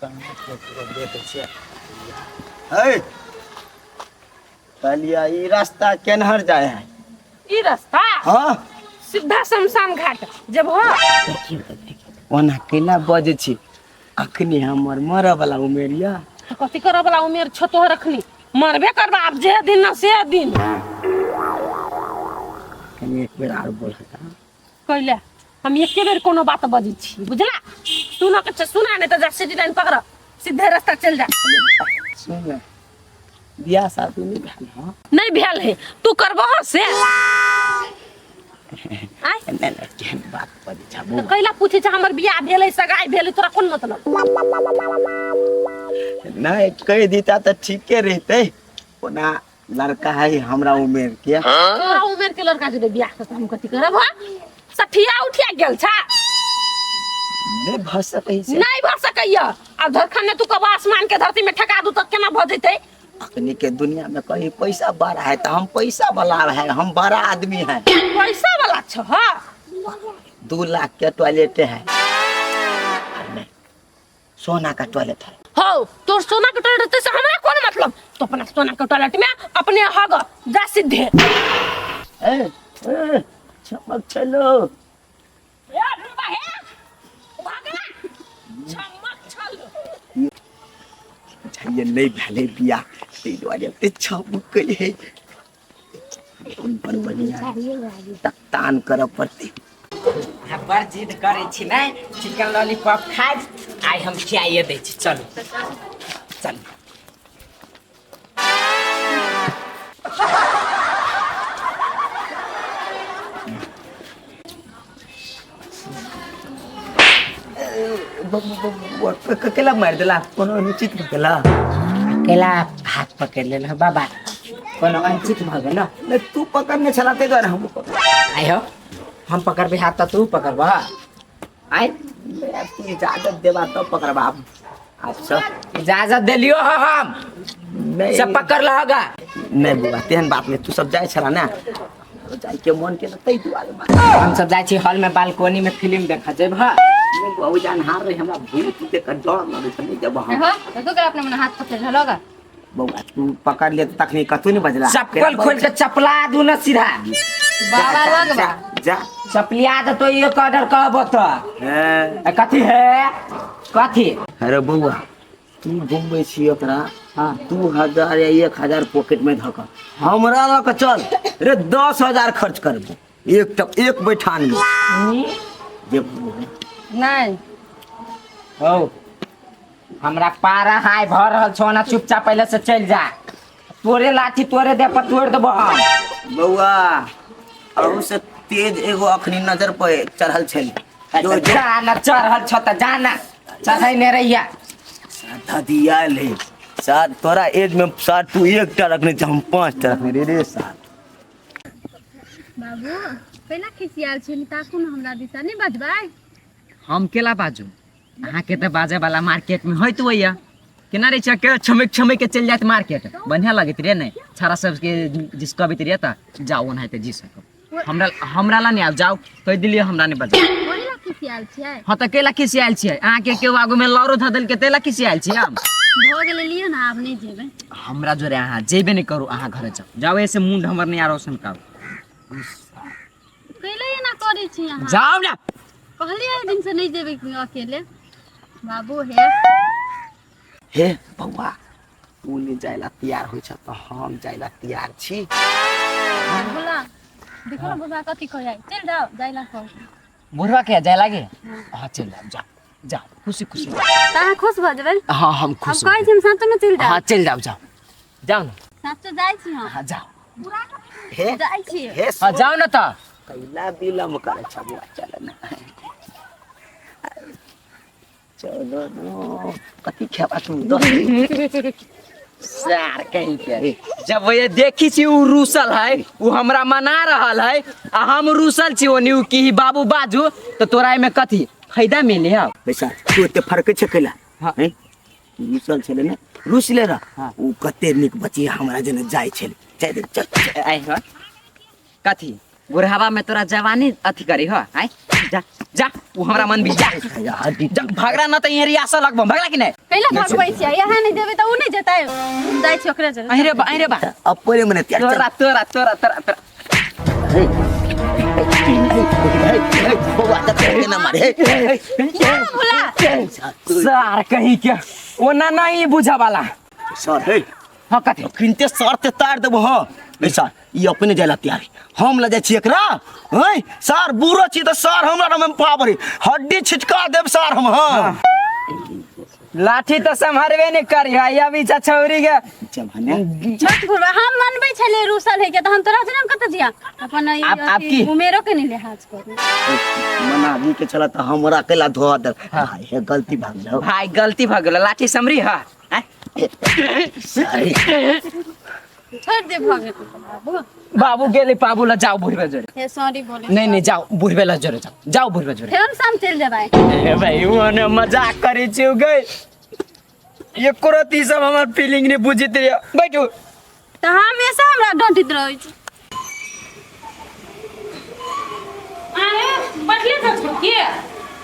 कहाँ केकरो देखै छियै। हे कहलियै ई रास्ता केन्हर जाय है? ई रास्ता? हाँ। सीधा शमशान घाट जब हो। देखियौ तऽ देखियौ, ओना केना बजै छी? अखनी हमर मरऽ वाला उमेर यऽ। तऽ कथी करऽ वाला उमेर छौ तोहर? अखनी मरबे करबा आब जे दिन न से दिन। कनि एक बेर आर बोलऽ तऽ। कैले हम एके बेर कोनो बात बजै छी, बुझला? सुनऽ के छै सुना, नहीं तऽ जा सिटी लाइन पकड़, सीधे रास्ता चल जा। सुन ने, बियाह शादी नहि भेल हँ? नहीं भेल है, तू करबह से? आय? नहि नहि, केहन बात बजै छ तऽ बौआ? कैला पूछै छै हमर बियाह भेलै सगाई भेलै, तोरा कोन मतलब? नहि, कहि दिता तऽ ठीके रहितै। ओना लड़का है हमरा उमेर के। तोरा उमेर के लड़का जरे बियाह करता हम कथी करब? हा सठिया उठिया गेल छा? नहि भऽ सकै छै। नहीं भऽ सकैया। आब धरखन ने तू कब आसमान के धरती में ठका दू तऽ केना भऽ जेतै? अखनी के दुनिया में कहीं पैसा बड़ा है तो हम पैसा वाला है, हम बड़ा आदमी है। पैसा वाला छ? हाँ। 2 लाख के टॉयलेट है और नहीं, सोना का टॉयलेट है। हो, तोर सोना के टॉयलेट से हमरा कोन मतलब? तो अपना सोना के टॉयलेट में अपने हग जा सीधे। ए, ए, चमक चलो। ए ढुलबा हे, भागला चमक छल। चाहिए नहीं भेले बियाह, ताहि दुआरे एते चमकै है। बड़ बढ़िया तकतान करऽ पड़तै। अहाँ बड़ जिद करै छी ने चिकन लॉलीपॉप खाइ? आइ हम खियाइए दै छी, चलू चलू। केला मारि देला? कोनो अनुचित भऽ गेला? केला हाथ पकड़ि लेलक बाबा? कोनो अनुचित भऽ गेल? नहि, तू पकड़ने छला ताहि दुआरे हमहूँ पकड़। आइ हो, हम पकड़बै हाथ तऽ तू पकड़बह आइ? तू इजाजत देबा तब पकड़बा। आब सब इजाजत देलियो हो हम। नहि से पकड़ लहगा। नहि बौआ, तेहन बात नहि। तू सब जाइ छला ने, जाइके मन के ताहि दुआरे बात। हम सब जाइ छी हॉल में, बालकोनी में फिल्म देखऽ जेबह? नहि बौआ, ओ जानहार रहे, हमरा भूत देख कऽ डर लगै छै, नहि जेबह हम। हो तो तू अपने मने हाथ पकड़ लगा। बौआ, तू पकड़ ले तखनी कतौ नहि बजला। चप्पल खोल के चपला दू न सीधा। बाबा जा, लगबा। जा, जा। चपलिया दे तो एक ऑर्डर कहबो तो। हे। ए, कथी है कथी? अरे बौआ, तू घुमबै छी ओकरा। हाँ। 2000 या 1000 पॉकेट में धऽ कऽ हमरा लऽ कऽ चल रे, 10,000 खर्च करबो एक टक एक बैठान में जे। नहीं। हो, हमरा पारा हाय भऽ रहल छौ ना, चुपचाप पहिले से चलि जा, तोरे लाठी तोरे दे पर तोड़ देबो हम। बौआ, अहू से तेज एगो अखनी नजर पर चढ़ल छल। जो जो। जा ना, चढ़ल छौ तऽ जा ना, चढ़ै नहि रहिया। धदिया ले सार, तोरा एज में सार तू एकटा रखने छ, हम पांचटा रखने रे रे सार। बाबू, पहिला खिसियाल छी, ताकू ने हमरा दिशा, नहि बजबै? हम केला बाजू? अहाँके तऽ बाजे वाला मार्केट में होइत होइया। केना रहै छै के छमक छमक के चलि जायत मार्केट, बढ़िया लगैत रे। नहि छाड़ा सबके जिस कहबैत रे तऽ जाउ, ओनाहिते जी सकब। हमरा हमरा ला नहि आब, जाउ, कहि दिलियै हमरा नहि बजा। ओहि ला खिसियाल छियै? हँ तऽ केला खिसियाल छियै? अहाँके केओ आगू में लौरो धऽ देलकै तेला खिसियाल छियै हम? भऽ गेलै, लियौ ने, आब नहि जेबै। हमरा जोरे अहाँ जेबे नहि करू, अहाँ घरे जाउ, जाउ, ऐसे मुंड हमर नहि आरो सनकाउ। कैले एना करै छी अहाँ? जाउ ने। कहलियै ओहि दिन से नहि जेबै अकेले बाबू हे। हे बौआ, तू नहि जाय ला तैयार होइ छ तऽ हम जाय ला तैयार छी। बोला देखो ना बुढ़वा कथी कहै, चलि जाओ, जाय ला कहू। बुढ़वा के जाय लागे? हाँ, चलि जाउ, जाउ जाउ, खुशी खुशी। तऽ अहाँ खुश भऽ जेबै? हाँ, हम हम खुश। कहै छी हम साँचो में चलि जाउ। हाँ, चलि जाउ, जाउ जाउ ने। साँचो जाइ छी हम। हाँ, जाउ। हे। जाइ छी। हे। हाँ, जाउ ने तऽ। कैला विलम्ब करै छ बौआ? चल ने, चलो न, कथी खेबा तू? दस सार कहीं के जब ये देखी छी उ रूसल है, उ हमरा मना रहल है आ हम रूसल छी ओनी, उ की बाबू बाजू तो तोरा एमे कथी फायदा मिले है? पैसा तू एते फरकै छै कैला? हाँ। हैं? तू रुसल छलै ने, रुसले रह। हाँ। उ कते नीक बचिया हमरा जेना जाइ छलै, जाइ दे, चल चल। आइ हँ कथी? बुढ़ावा में तोरा जवानी अथी करी हो आय जा जा उ हमरा मन भी जा जा भगरा न त यहाँ रियासा लगबो भगला कि नहीं कैला भगबै छियै यहाँ नहि देबै तऽ उ नहि जेतै जाइ छी ओकरे जरे अहिरे बा अहिरे बा अब पहिले मने तैयार चल। तोरा तोरा तोरा तोरा तोरा हे, हे, हे, हे, बौआ, तऽ तोरे ना मारे, हे, हे, हे। भोला सार कहीं के ओना नहीं बुझा वाला सर हे हाँ कथी अखिनते सर ते तार देबो हँ नहीं सर ई अपने जाय ला तैयार हम ले जाइ छी एकरा हैं सर बूढ़ो छी तऽ सर हमरा में पावर है हड्डी छिटका देब सर हम हाँ लाठी तो संभारबे नहीं करी है अभी छछौरी के जमाने छोट गुरबा हम मनबै छलियै रूसल है के तऽ हम तोरा जरे हम कतऽ जिया अपन ई आप अथी की? उमेरो के नहीं लिहाज करू मनाबी के चला तऽ हमरा अकेला धोआ दे भाई हे गलती भाग जाओ भाई गलती भ गेल लाठी समरी है आँय? अरे छोड़ दे भऽ गेल बाबू बाबू गेले बाबू ला जाओ बुढ़बे जोरे हे सॉरी बोले नहीं नहीं जाओ बुढ़बे ला जोरे जाओ जाओ बुढ़बे जोरे फेर हम शाम चलि जेबै ए भाई ओने मजाक करे छियौ गई एको रत्ती सब हमर फीलिंग नहीं बुझित रहियो बैठू तऽ हमेशा हमरा डांटित रहै छै अरे बैठले छौ छोटकी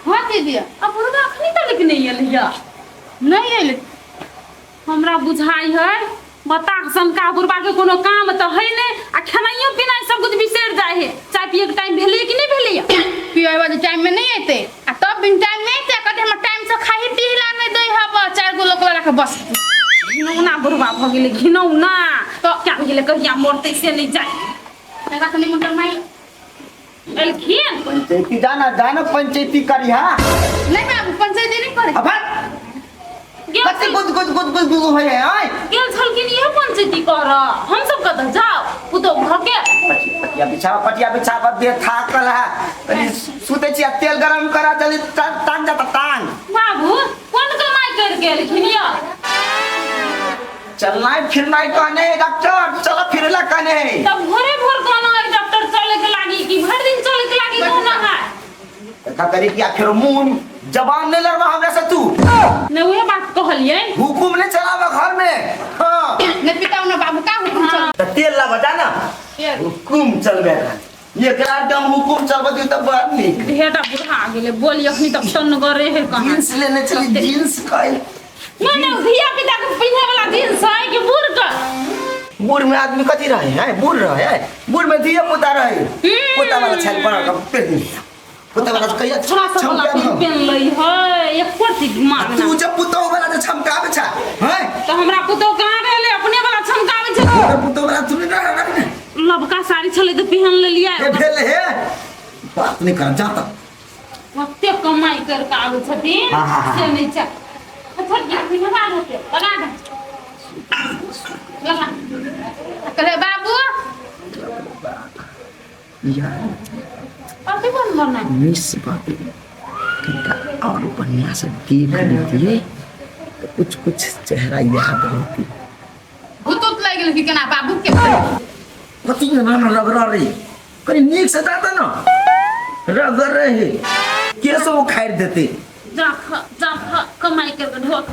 हाँ दीदी अब बुढ़बा अखनी तक नहि एलैया नहीं अयलै हमरा बुझाइ है बता सनका बुढ़बा के कोनो काम तऽ है नहि आ खेनाइयो पिनाइ सब कुछ बिसरि जाइ है चाय पिए के टाइम भेलै कि नहि भेलै पिए वाले टाइम में नहीं अयतै आ तब बिन टाइम में अयतै कहतै हमरा टाइम से खाही पीला नहीं दै हब चारि गो लोक लगा के बस घिनौना बुढ़बा भऽ गेलै घिनौना तऽ क्या गेलै कहिया मरतै से नहि जाय एकरा कनि मोटर मारि एलखिन पंचायती जाना जाना पंचायती करी हा नहीं बाबू पंचायती नहीं करे अब गेल कते गुद गुद गुद गुद गुद होय है आय गेल छलखिन इहे पंचायती कर हम सब कतऽ जाओ पुतोह भऽ के पटिया बिछावा पटिया बिछावा दे थाकल है तनी सुते छी आ तेल गरम करा जल्दी टांग जाता टांग बाबू कोन कमाई कर गेलखिन यौ चलना फिरना कहने है डॉक्टर चला फिरला कहने है तब भोरे भोर कहना है डॉक्टर चले के लागी कि भर दिन चले के लागी कहना है का करी कि आखिर मुंह जबान नहीं लड़वा हमरा से तू ने उहे बात कहलियै हुकुम नहीं चलावा घर में हाँ नहीं पिताऊ ना बाबू का हुकुम चल तो तेल लगा जाना हुकुम चलबे एकरा एकदम हुकुम चलबे दी तो बड़ नीक ढेटा बुढ़ा गेलै बोली अखनी तक तन गरे है कहाँ जींस लेने चली जींस कल नहीं नहीं धिया पिता के पिन्हे वाला जींस है कि बूढ़ के बूढ़ में आदमी कथी रहे है बूढ़ रहे है बूढ़ में धिया पुता रहे पोता वाला छाल बना के पेन पोता वाला कहिया छोरा सब वाला छमका पेन लै है एको चीज मांगना तू जब पुतोह वाला जे छमकावे छा हैं तो हमरा पुतोह कहाँ रहले अपने वाला छमकावे छै तोरा पुतोह वाला तू नहीं रह लबका साड़ी छलै तऽ पहिन लेलियै ए भेल हे बात नहीं कर जा तक ओते कमाई कर के आबै छथिन हाँ, हाँ, हाँ। से नहि छै छोड़ के लगा दे लगा दे लगा कहले बाबू यार अभी बन बना मिस बाबू कनिका और बढ़िया से देख लेतिए तो कुछ कुछ चेहरा याद होती भूत उत लागि गेल की केना बाबू के कथी ना ना रगड़ रही कनी नीक से जाता ना रगड़ रही के सब उखाड़ देते जा खा जा खा कमाई करके ढोक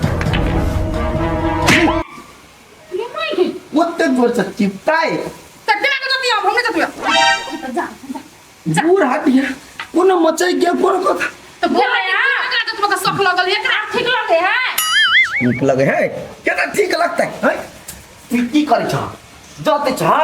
ये माई के ओते जोर से चिपटाए तऽ केना के जतिया हम नहि जतिया जा जा बूढ़ हाथ कोनो मचै के कोनो कथा तऽ बोल एकरा जतबा के शौक लगल एकरा ठीक लगे है ठीक लगे है केना ठीक लगतै है तू की करै छह जते छह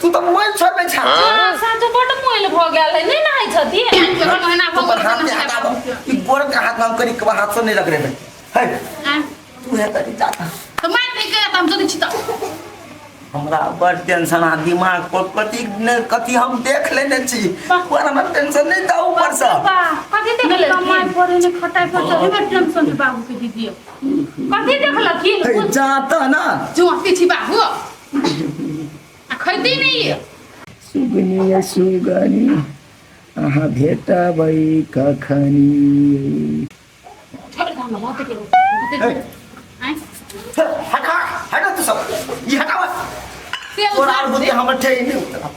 तू तऽ मोबाइल छोड़बै छह हाँ, साँचो बड्ड मोइल भऽ गेल है नहि नहाय छथिन एक महीना भऽ तोहर गेल हाथ में हटाबो ई गोर के हाथ में हम करी के हाथ से नहीं रगड़े में है आँय, तू है तनी जाता तऽ मारि नहि के तऽ हम जदै छी तऽ हमरा बड़ टेंशन आ दिमाग पर कथी ने कथी हम देख लेने छी पर हमरा टेंशन नहीं था ऊपर से वाह कथी देखलखिन कमाइ पड़े ने खटाइ पर चढ़े में टेंशन छै बाबू के दीदी कथी देखलखिन हे, जाता ना जुआती छी बाबू आ खैती नहीं ये सुगनी या सुगनी अहाँ भेटबै कखनी छोड़ दे हमरा बहुत के आँय, हटा हटा तू सब ये हटावा तेल तोरा आर बुद्धि हमर ठे नहीं उतरा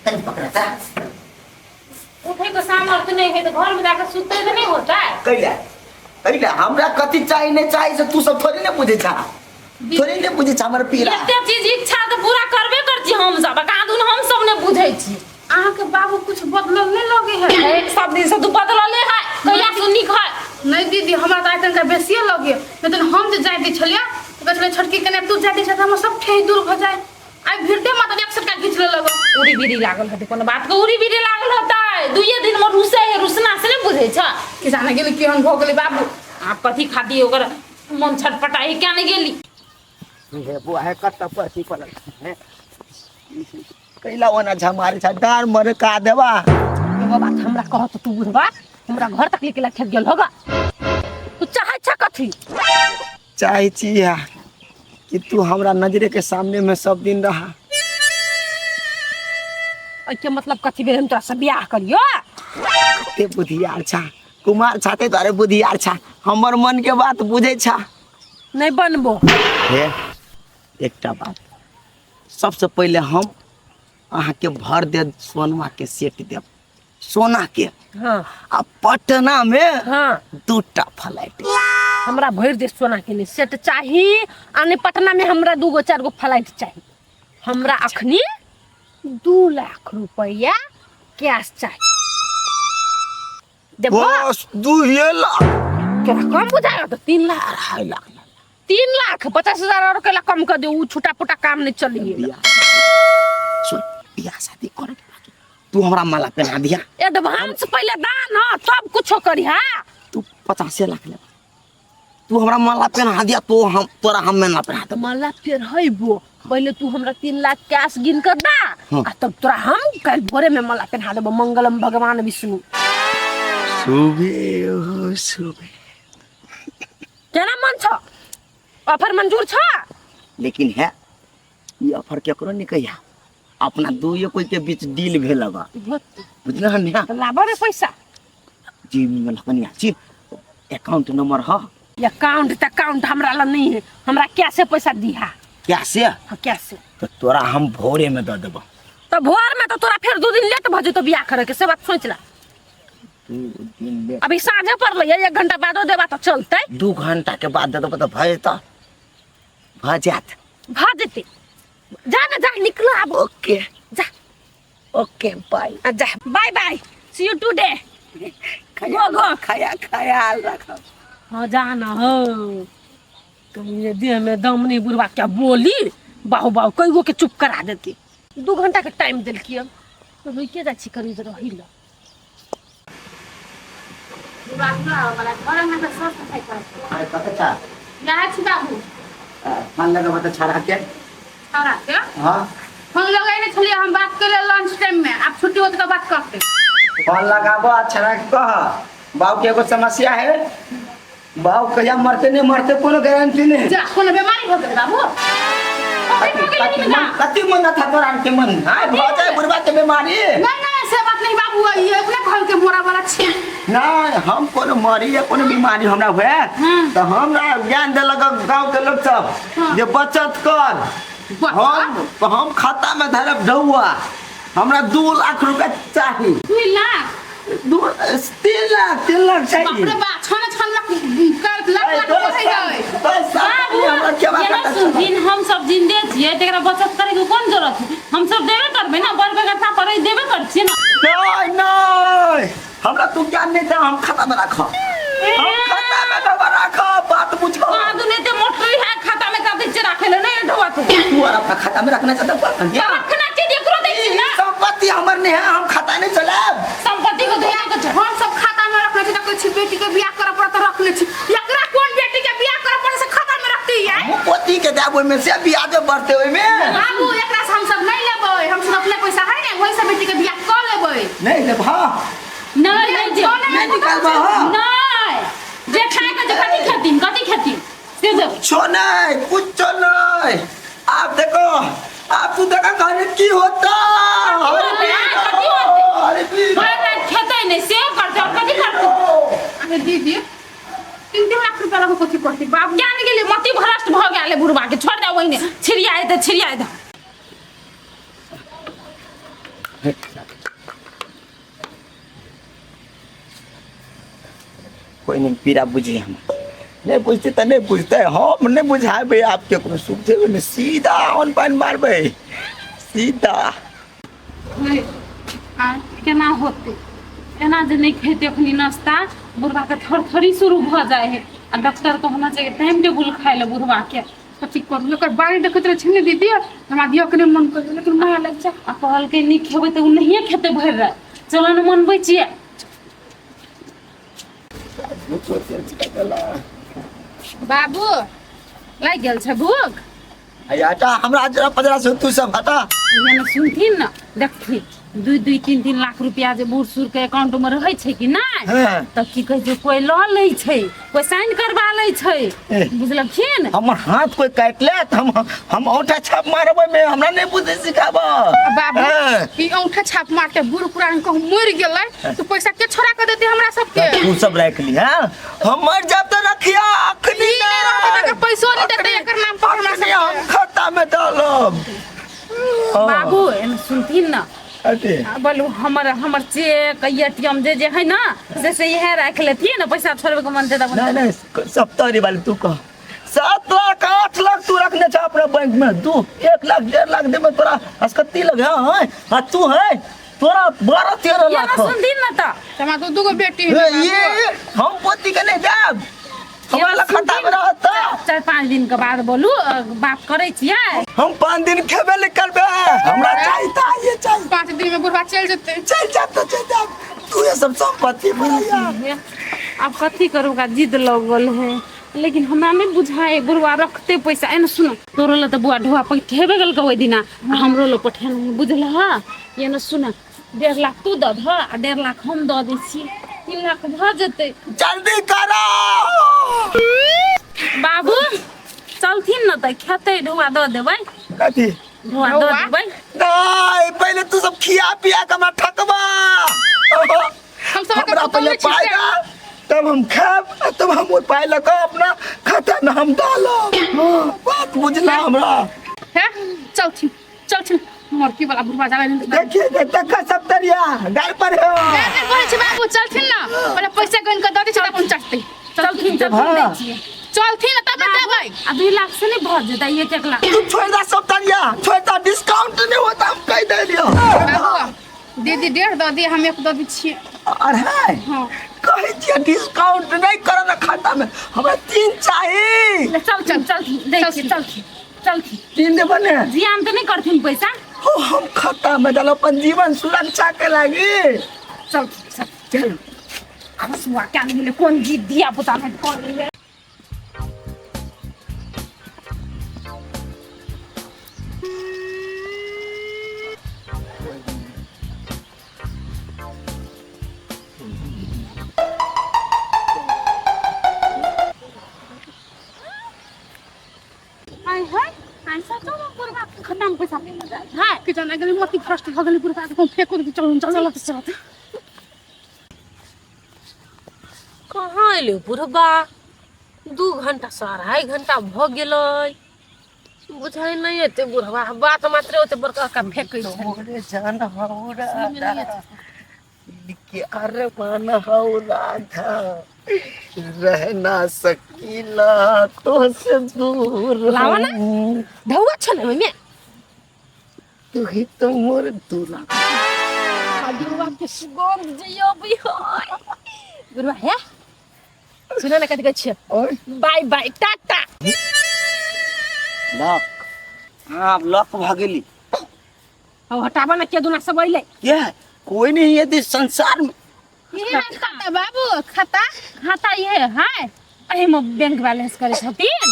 तनी पकड़ता उठे के सामर्थ्य नहीं है तो घर में जाकर सुते तो नहीं होता है कैला कैला हमरा कथी चाही नहीं चाही से तू सब थोड़ी ने बुझे छा थोड़ी ने बुझे छा हमर पीड़ा एते चीज इच्छा तो पूरा करबे करते छी हम सब कहाँ दुन हम सब ने बुझै छी। अहाँके बाबू कुछ बदलल नहीं लगे है। ए, सब दिन से तू बदलले है, कहिया से नीक है? नहीं दीदी, हमरा तऽ आइ तनका बेसिए लगे, नहीं तऽ हम जे जाय दै छलियै तऽ कहै छलै छोटकी कने तू जाय दै छह तऽ हमर सब ठेही दूर भऽ जाय। आइ भिड़ते मात्र एक सटका घीच लेलक। उड़ी बीड़ी लागल हेतै, कोनो बात के उड़ी बीड़ी लागल हेतै। दुइये दिन में रुसै है, रुसना से नहीं बुझै छ। कि जाने गेली केहन भऽ गेलै बाबू। आब कथी खाती ओकर मन छटपटाई क्या नहीं गेली। हे बुआ है कत्ता पसी पलल है कैला ओना झमारे छ डार मरे का देबा। एगो बात हमरा कह तो तू बुढ़वा हमरा घर तक लेके खेत गेल होगा, तू चाहे छ कथी? चाहे छी या कि तू हमरा नजरे के सामने में सब दिन रहा। एके मतलब कथी भेल हम तोरा से बियाह करियो? कते बुधियार छा कुमार छाते तारे बुधियार छा, हमर मन के बात बुझे छा। नहीं बनबो। हे एकटा बात, सबसे पहले हम अहाँ के भर दे सोनमा के सेट देब, सोना के। हाँ। आ पटना में हाँ। दूटा फ्लाइट। हमरा भर दे सोना के नहीं सेट चाही, आ नहीं पटना में हमरा दूगो चार गो फ्लाइट चाही। हमरा अखनी 2 लाख रुपया कैश चाही। देबो? बस 2 लाख। तोरा कम बुझायो तो 3 लाख। 2.5 लाख। 3,50,000 और केला कम कर दे, उ छोटा पोटा काम नहीं चली। सुन, बियाह शादी करे के बाकी तू हमरा माला पहना दिया। एडवांस पहले दा ना तब कुछो करी। हाँ तू 50 लाख ले, तू हमरा माला पहना दिया तो हम तोरा हम माला पहना देब। माला पहनबो पहले तू हमरा 3 लाख कैश गिन कर दा। हाँ। आ तब तोरा हम कल भोरे में माला पहना देबो। मंगलम भगवान विष्णु। सुबह हो सुबह। केना मन छ? ऑफर मंजूर छ? लेकिन है ये ऑफर केकरो नहीं कहिया, अपना दुइयो कोई के बीच डील भेल बा, बुझल हन ना? लाबो रे पैसा। जी मतलब जी अकाउंट नंबर ह? अकाउंट त अकाउंट हमरा ल नहीं है, हमरा कैसे पैसा दिहा? कैसे? हाँ कैसे। तो तोरा हम भोरे में the देबो। तो भोर में तो तोरा फिर 2 दिन लेट भ जेतो बियाह करे के, से बात सोच ला। 2 दिन लेट। अभी साँझे पड़लै है, 1 घंटा बादो देबा तो चलतै। 2 घंटा के बाद दे देबो तो भ जेतौ, भ जात। भ जेतै। जा ना जा, निकलो अब। ओके जा। ओके बाय। जा bye bye, see you today. Go go. खाया ख्याल रखो। हाँ जा ना हो, कहीं देह में दम नहीं बुढ़वा क्या बोली बाहु बाहु कई गो के चुप करा देती। 2 घंटा के टाइम देलकी हम, तो रुके जा छी कनी देर रही ला। अरे कत छा? यहाँ छी बाबू। फोन लगाबो त छाड़ा के। छाड़ा के? हाँ। फोन लगाइ छलियै हम, बात करे लंच टाइम में, आप छुट्टी होत त बात करते। फोन लगाबो आ छाड़ा के कह बाबू के एगो समस्या है, बाबू कहिया मरते नहीं मरते कोनो गारंटी नहीं। जा कोनो बीमारी हो गेल बाबू? कति मन था तोरा के मन हाय भ जाए बुढ़वा के बीमारी। नहीं नहीं से बात नहीं बाबू, ये अपने घर के मोरा वाला छी। नहीं हम कोनो मरी या कोनो बीमारी हमरा हुए तो हमरा ज्ञान देलक गांव के लोग सब जे बचत कर। हम खाता में धरब ढौआ, हमरा 2 लाख रुपया चाही। 2 लाख? 3 लाख, 3 लाख चाहिए। बाप रे बाप, 6 लाख लाख लाख दिन हम सब जिंदे छियै तकरा बचत करे के कोन जरूरत है? हम सब देबे करबै ना, बड़ बेगरता पड़ै देबे कर छियै ना। नहीं नहीं हमरा तू ज्ञान नहीं दे, हम खाता में राख, हम खाता में ढौआ राख, बात बुझो। कहाँ तू नहीं ते मोटरी है खाता में का दै राखे ले नहीं ढौआ तू। तू और अपना खाता में रखना चाहता है? रखना चाहिए एकरो दै छी ना। संपत्ति हमर नहीं है, हम खाता नहीं चलाब। संपत्ति को धोया के हम सब खाता में रखने छी त कहै छी बेटी के बियाह करऽ पड़त रखने छी, एकरा कोन बेटी के बियाह करऽ पड़त से खाता में रखती है? हम पोती के देब ओइ में से बियाह जे बढ़ते ओइ में। बाबू एकरा से हम सब नहीं लेबै, हम सब अपने पैसा है ने वही से बेटी के बियाह कर लेबै। नहीं लेब। हां नहीं नहीं जे नहीं निकालबो। हां नहीं जे खाए के जे कथी खेतीन, कथी खेतीन से देब। कुछो नहीं, कुछो नहीं। आप देखो, आप तू देखा घर की होता। अरे खेते नहीं से करते और कथी करते? अरे दीदी 3 लाख रुपया लगो कथी करती बाबू? ज्ञान गेलै मति भ्रष्ट भ गेलै बुढ़बा के, छोड़ दे ओहिने छिड़िया दे, छिड़िया दे। कोई नहीं पीड़ा बुझे, हम नहीं बुझते तो नहीं बुझते, हम नहीं बुझाबे आपके कोनो सुख देबे नहीं, सीधा ऑन पान मारबे, सीधा। आ केना होतै एना जे नहि खेतै अखनी नाश्ता बुढ़बाके थरथरी शुरू भऽ जाइ है आ डॉक्टर कहना चाहिए टाइम टेबुल खाइ लए बुढ़बाके। कथी करू, एकर बारी देखैत रहै छै ने दीदी, हमरा दिअ के नहि मन करै, लेकिन माया लागि जाय। आ कहलकै नहि खेबै तऽ ओ नहिए खेतै भरि राति। चलऽ ने मनबै छियै। बाबू लागि गेल छै भूख? अरे हटा हमरा जरा पजरा से तू सब हटा। यानी सुनथिन ने देखथिन 2 2 3 3 लाख रुपया जे बूढ़ सूढ़ के अकाउंट में रहै छै कि नहि हाँ। तऽ की कहै छै कोइ लऽ लै छै, कोइ साइन करबा लै छै, बुझलखिन? हमर हाथ कोई काटि ले तऽ हम औंठा छाप मारबै में हमरा नहि बुद्धि सिखाब। बाबू हाँ। ई औंठा छाप मार के बूढ़ पुरान कहूँ मरि गेलै तो पैसा के छोड़ा के देते हमरा सबके? तू सब राख ली। हाँ हम मर जाब तऽ रखिया अखनी। ई नहि रहतै तऽ एकर पैसो नहि देतै एकर नाम पर हमरा अखनी हम सबके। खाता में डालब। हाँ। बाबू एने सुनथिन ने। अरे आ बोलू हमर हमर चेक एटीएम जे जे है ना से इएह राखि लेथिन ने, पैसा छोड़बे के मन छै तऽ नहीं नहीं सप्ताह वाली तू कह 7 लाख 8 लाख तू रखने छा अपना बैंक में, तू 1 लाख 1.5 लाख देबे तोरा अस्कत्ती लगे। हाँ हाँ तू है तोरा 12 13 ये लाख। ना सुनथिन ना तऽ हमरा दू दूगो बेटी ए, है बाबू। ये हम पोती के नहीं देब, हमरा लग खाता में रहत। 4 5 दिन के बाद बोलू बात करै छियै। हम 5 दिन खेबे ले करबे, हमरा चाहिए ता ये चाहिए। 5 दिन में बुढ़वा चल जेतै। चल जा तो चल जा तू ये सब संपत्ति भैया। आब कथी करू का जिद लगल है, लेकिन हमरा नहीं बुझाए बुढ़वा रखते पैसा। एने सुनो तोरो लए तऽ बुआ ढोआ पठेबे गेलकै ओहि दिना, आ हमरो लए पठेने बुझलह। ये ने सुन 1.5 लाख तू दऽ दह आ 1.5 लाख हम दऽ दै छियै, 3 लाख भऽ जेतै। जल्दी करो बाबू चलथिन ने तऽ खेतै ढोआ दऽ देबै। कथी ढोआ दऽ देबै? नहीं पहले तू सब खिया पिया के हमरा ठकबा। हम सब हमरा पहले पाई दा तब हम खाब, आ तब हम ओहि पाई लऽ कऽ अपना खाता में हम डालब। हाँ, बात बुझला हमरा? हे चलथिन चलथिन मरकी वाला बुढ़वा जावे नहीं। देखिए देखा सब तरिया गाय पर है। नहीं कहै छी बाबू चलथिन ना, पहले पैसा गन के दऽ दै छै तब हम चढ़तै। चलथिन चलथिन दै छियै। चलथिन तब ने देबै। आ 2 लाख से नहीं भऽ जेतै 1 1 लाख? तू छोड़ दा सब तरिया छोड़ दा, डिस्काउंट नहीं होता हम कह दे दियो। बाबू दीदी 1.5 दऽ दिअ हम 1 दऽ दै छियै। अरे हाँ। कहै छियै डिस्काउंट नहीं करो ना खाता में, हमरा 3 चाहिए। चलथिन चलथिन दै छियै, चलथिन चलथिन। 3 देबै ने? जियान तऽ नहीं करथिन पैसा। हो हम खाता में डालो अपन जीवन सुरक्षा के लागी। चलथिन चल चल। आब सुआ क्या नहीं गेलै कोन जीत धिया पुता में कऽ लेलै। आय हाय आय सचो में बुढ़बा के खाता में पैसा मिल जाय हाय। के जाना गेलै मती भ्रष्ट भऽ गेलै बुढ़वा के, फेको दे चलू चल चल चल। कहाँ एलै बुढ़बा? 2 घंटा से 2.5 घंटा भऽ गेलै, बुझाइ नहि एतै बुढ़बा बात मात्रे ओते बड़का बड़का फेकै छै। तोरे जान हौ राधा के अरमान हौ राधा, रह ना सकीला तो से दूर। लावा ना। ढौआ छलै ओहिमे। तू ही तो मोर दूल्हा। बुढ़वा के सुगंध जे अबै है बुढ़वा हे सुन ने कथी कहै छियै। और बाय बाय टाटा। लॉक हाँ अब लॉक भऽ गेली। अब हटाबा ना के दुना सब अइलै। ये कोई नहीं है इस संसार में। ये खाता बाबू खाता खाता ये है एहिमे बैंक बैलेंस करै छथिन।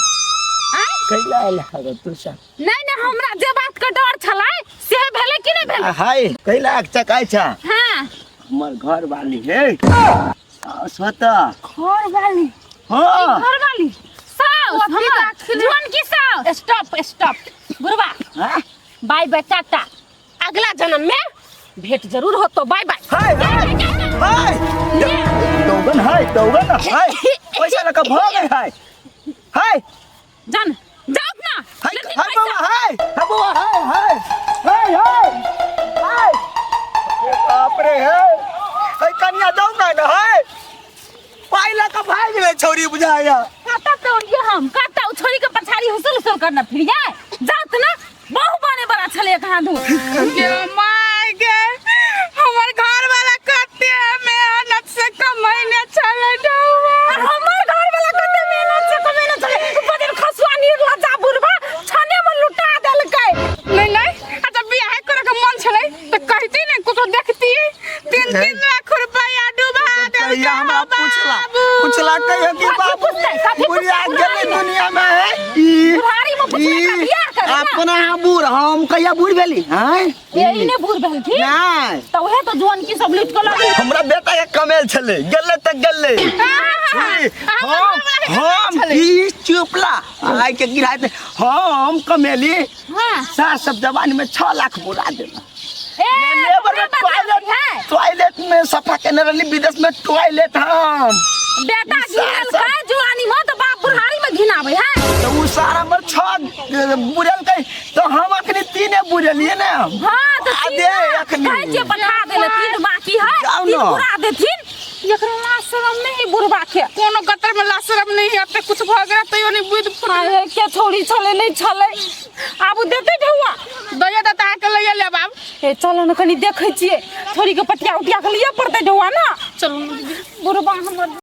कैला आयल हगे तू सब? नहीं नहीं हमरा जे बात के डर छलै से भेलै कि नहीं भेलै? हाय कैला चकाइ छा? हाँ हमर घर वाली है सास होता। घर वाली? हाँ घर वाली सास हमर जुअन की सास। स्टॉप स्टॉप बुढ़वा। हाँ? बाय बाय टाटा, अगला जन्म में भेंट जरूर होतो। बाय बाय। हाय हाय हाय दौगन हाय दौगन हाय पैसा लगा भग गए हाय हाय जान जाओ ना हाय लेकिन हाय पैसा- बाबा हाय हाय बाबा हाय हाय हाय हाय हाय बाप रे हाय हाय कन्या दौगन हाय पाई लगा भाग गए छोरी बुझाया। काता तो ये हम काता उ छोरी के पछाड़ी हुसल हुसल करना फिर जाए जात ना बहु बने बड़ा छलै कहाँ दू गे my गे, हमर घर वाला कते मेहनत से कमैने छलै ढौआ। हमर घर वाला कते मेहनत से कमेने छलै, बदल खसुआ निरला जा बुढ़बा छने में लुटा देलकै। नहीं नहीं, अच्छा बियाह करे के मन छलै त कहती ने, कुछो देखती। 3-3 लाख रुपया डुबा देलकै। कहिया हमरा पूछला बाबू। पूछला कहियो कि कथी बाबू पूछतै? कथी बुढ़िया पूछतै? गेलै दुनिया में है ई बुढ़ारी में पूछबै ई का बियाह करे ना? अपना यहाँ बूढ़ हम कहिया बूढ़ भेली हैं? यही ने बूढ़ भेलखिन। नहीं तऽ उहे तऽ जुआन की सब लूट कऽ लऽ गेल। हमरा बेटा के कमेल छलै, गेलै तऽ गेलै। ई, हम ई चुपला आइ के गिराय दे। हम कमेली हाँ सास सब जवानी में 6 लाख बुरा देला। ए लेबर में तोरे टॉयलेट है। टॉयलेट में सफा केने रहली विदेश में टॉयलेट हम। बेटा घिनल का जुआनी में तऽ बाप बुढ़ारी में घिनाबै है। तो उ सारा हमर 6 बुझलकै तो हम अखनी 3 बुझलिए ने। हाँ तऽ आ तीन दे ना, अखनी। कहै छियै पठा देले, 3 बाकी है, जाउ 3 न। बुरा देथिन। एकरा लाज शरम नहीं है बुढ़बा के। कोनो गतर में लाज शरम नहीं है, एते कुछ भऽ गेल तैयो नहीं बुद्धि फुटल। अरे के छोड़ी छलै नहीं छलै, आब देतै ढौआ। दैया तऽ अहाँके लैए लेब आब। ए चलो न कनी देखै छियै छोड़ी के पटिया उटिया के लिअ पड़तै ढौआ ना। चलू न दीदी। बुढ़बा हमर।